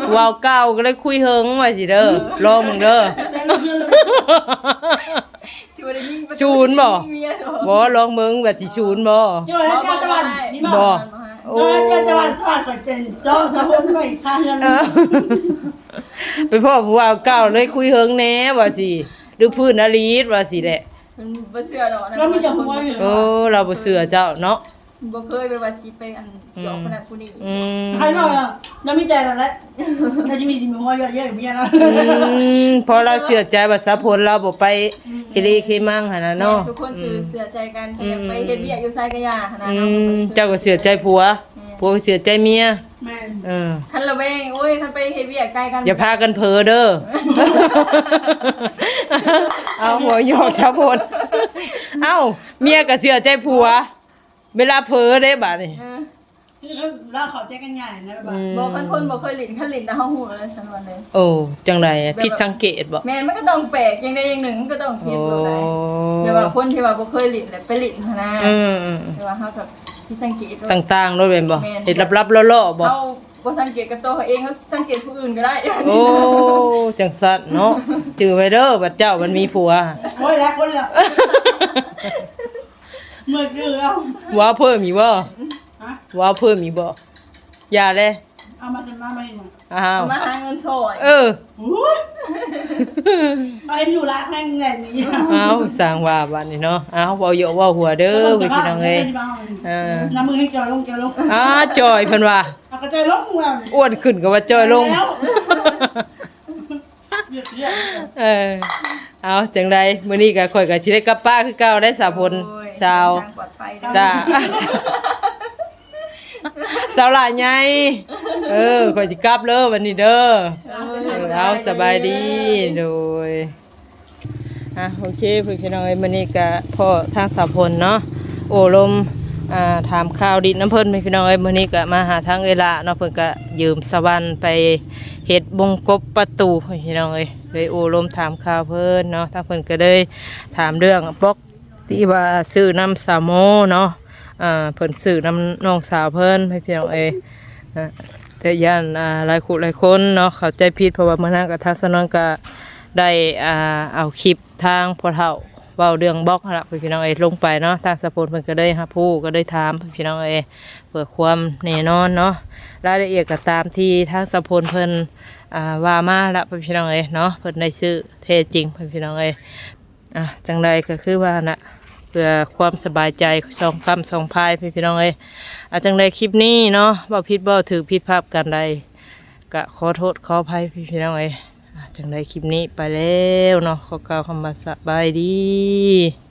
ຜູ້ບ່າວເກົ່າກໍເລີຍຄຸຍເຫິງວ່າຊີ້ເດີ ລອງເບິ່ງເດີ ຊິບໍ່ໄດ້ຍິງປະຕູ ສູນບໍ່? ຍິງເມຍບໍ່? ບໍ່ ລອງເບິ່ງວ່າຊິສູນບໍ່? ເຈົ້າ ເຈົ້າຕະວັນ ບໍ່ ນີ້ບໍ່ ບໍ່ ໂອ້ ເຈົ້າຕະວັນ ຕະວັນຂ້ອຍເຈັນເຈາະສະໂພກໄວ້ຂ້າງເຮືອນ ເອີ ໄປພໍ້ຜູ້ບ່າວເກົ່າເລີຍຄຸຍເຫິງແດ່ວ່າຊີ້ ຫຼືຟື້ນອະລີດວ່າຊີ້ແຫຼະ ເພິ່ນບໍ່ເຊື່ອດອກນະ ລາວມີແຕ່ຫົວຢູ່ ໂອ້ ລາວບໍ່ເຊື່ອເຈົ້າເນາະ ບໍ່ເຄີຍແບບວ່າຊິໄປອັນ ອືມ ຢອກຄົນນັ້ນຄົນນີ້ ອືມ ໃຜເວົ້າລະ ລາວມີແຕ່ນັ້ນແຫຼະ ລາວຈະມີແຕ່ຫົວເຍີະເຍີະເມຍລາວ ອືມ ເພາະລາວເຊື່ອໃຈວ່າສາວພົນລາວບໍ່ໄປ ອືມ ເຄເລເຄມັງຫັ້ນນະເນາະ ແມ່ນ ທຸກຄົນ ອືມ ເຊື່ອໃຈກັນ ອືມ ໄປເຮັດວຽກຢູ່ໃສກໍຢ່າຫັ້ນນະ ອືມ ເຮົາກໍບໍ່ເຊື່ອ ເຈົ້າກໍເຊື່ອໃຈຜົວ ແມ່ນ ຜົວກໍເຊື່ອໃຈເມຍ ແມ່ນ ເອີ ຄັນລະແວງ ໂອ້ຍ ຄັນໄປເຮັດວຽກໄກກັນ ຢ່າພາກັນເຜີເດີ ເອົາ ຫົວຫຍອກສາວພົນ ເອົ້າ ເມຍກໍເຊື່ອໃຈຜົວ ເວລາເຜີເດ້ບາດນີ້ ເອີ ຄືລາວເຂົ້າໃຈກັນງ່າຍນະ ແບບວ່າ ອືມ ບໍ່ ຄັນຄົນບໍ່ເຄີຍຫຼິ້ນ ຄັນຫຼິ້ນນະ ເຮົາຮູ້ແລ້ວຊັ້ນວ່າເລີຍ ໂອ້ ຈັ່ງໃດ ແບບວ່າ ຜິດສັງເກດບໍ່? ແມ່ນ ມັນກໍຕ້ອງແປກຢ່າງໃດຢ່າງໜຶ່ງ ມັນກໍຕ້ອງຜິດ ໂອ້ ແບບວ່າ ແຕ່ວ່າຄົນທີ່ວ່າບໍ່ເຄີຍຫຼິ້ນແຫຼະ ໄປຫຼິ້ນຫັ້ນນະ ອືມໆ ແຕ່ວ່າເຮົາກໍຜິດສັງເກດ ຕ່າງໆໂລດແມ່ນບໍ່? ແມ່ນ ເຮັດລັບໆຫຼໍ່ໆບໍ່? ເຮົາບໍ່ສັງເກດກັບຕົວເຮົາເອງ ເຮົາສັງເກດຜູ້ອື່ນກໍໄດ້ ໂອ້ ຈັ່ງຊັ້ນເນາະ ຈື່ໄວ້ເດີ ບັດເຈົ້າມັນມີຜົວ ໂອ້ຍ ຫຼາຍຄົນແລ້ວ ເມື່ອຍຈື່ແລ້ວ ເວົ້າເພີ່ມອີກບໍ່? ຮະ? ເວົ້າເພີ່ມອີກບໍ່? ຢ່າເລີຍ ເອົາມາ ມາ ມາ ມາ ອ້າວ ມາຫາເງິນຊ່ອຍ ເອີ ໂອ້ຍ ເຂົາເຫັນຢູ່ລະແຮງແຫຼະນີ້ ອ້າວ ສ້າງວ່າບາດນີ້ເນາະ ອ້າວ ເວົ້າເຍາະເວົ້າຫົວເດີ ເອີ ພີ່ນ້ອງເອີຍ ເອີ ນ້ຳມືໃຫ້ຈ່ອຍລົງ ຈ່ອຍລົງ ອ້າ ຈ່ອຍເພິ່ນວ່າ ອາ ກໍຈ່ອຍລົງວ່າ ອ້ວນຂຶ້ນກໍວ່າຈ່ອຍລົງ ແລ້ວ ເອີ ເອົາຈັ່ງໃດ ມື້ນີ້ກໍຂ້ອຍກໍຊິໄດ້ກັບປ້າຄືເກົ່າໄດ໋ ສາວພົນ ໂດຍ ສາວ ເດີນທາງປອດໄພເດີ ດາ ສາວຫຼ້າໃຫຍ່ ເອີ ຂ້ອຍຊິກັບເດີບັດນີ້ເດີ ເອີ ເອົາ ສະບາຍດີ ໂດຍ ອ່ະ ໂອເຄ ພີ່ນ້ອງເອີຍ ມື້ນີ້ກະພໍ້ທາງສາວພົນເນາະ ໂອ້ລົມ ອ່າ ຖາມຂ່າວດິນນຳເພິ່ນ ພີ່ນ້ອງເອີຍ ມື້ນີ້ກະມາຫາທາງເອື້ອຍຫຼ້າເນາະ ເພິ່ນກະຢືມສະຫວັນໄປເຮັດບົງກົບປະຕູ ພີ່ນ້ອງເອີຍ ເລີຍໂອ້ລົມຖາມຂ່າວເພິ່ນເນາະ ທາງເພິ່ນກະເລີຍຖາມເລື່ອງບລັອກ ທີ່ວ່າຊື້ນຳສາວໂມເນາະ ອ່າ ເພິ່ນຊື້ນຳນ້ອງສາວເພິ່ນ ພີ່ນ້ອງເອີຍ ອ່າ ແຕ່ຢ້ານ ອ່າ ຫຼາຍຄູ່ຫຼາຍຄົນເນາະ ເຂົ້າໃຈຜິດ ເພາະວ່າມື້ນັ້ນກະທາງສາວນວນກະໄດ້ ອ່າ ເອົາຄລິບທາງພໍ່ເຖົ້າເວົ້າເລື່ອງບລັອກຫັ້ນລະ ພີ່ນ້ອງເອີຍ ລົງໄປເນາະ ທາງສາວພົນເພິ່ນກະເລີຍຮັບຮູ້ ກະເລີຍຖາມ ພີ່ນ້ອງເອີຍ ເພື່ອຄວາມແນ່ນອນເນາະ ລາຍລະອຽດກະຕາມທີ່ທາງສາວພົນເພິ່ນ ອ່າ ວ່າມາລະ ພີ່ນ້ອງເອີຍເນາະ ເພິ່ນໄດ້ຊື້ແທ້ຈິງ ພີ່ນ້ອງເອີຍ ອ່ະ ຈັ່ງໃດກໍຄືວ່ານະ ເພື່ອຄວາມສະບາຍໃຈສອງຂ້າງສອງຝ່າຍ ພີ່ນ້ອງເອີຍ ອ່ະ ຈັ່ງໃດຄລິບນີ້ເນາະ ເວົ້າຜິດເວົ້າຖືກ ຜິດພາດປະການໃດ ກະຂໍໂທດຂໍອະໄພ ພີ່ນ້ອງເອີຍ ອ່ະ ຈັ່ງໃດຄລິບນີ້ໄປແລ້ວເນາະ ຂໍກ່າວຄຳວ່າສະບາຍດີ.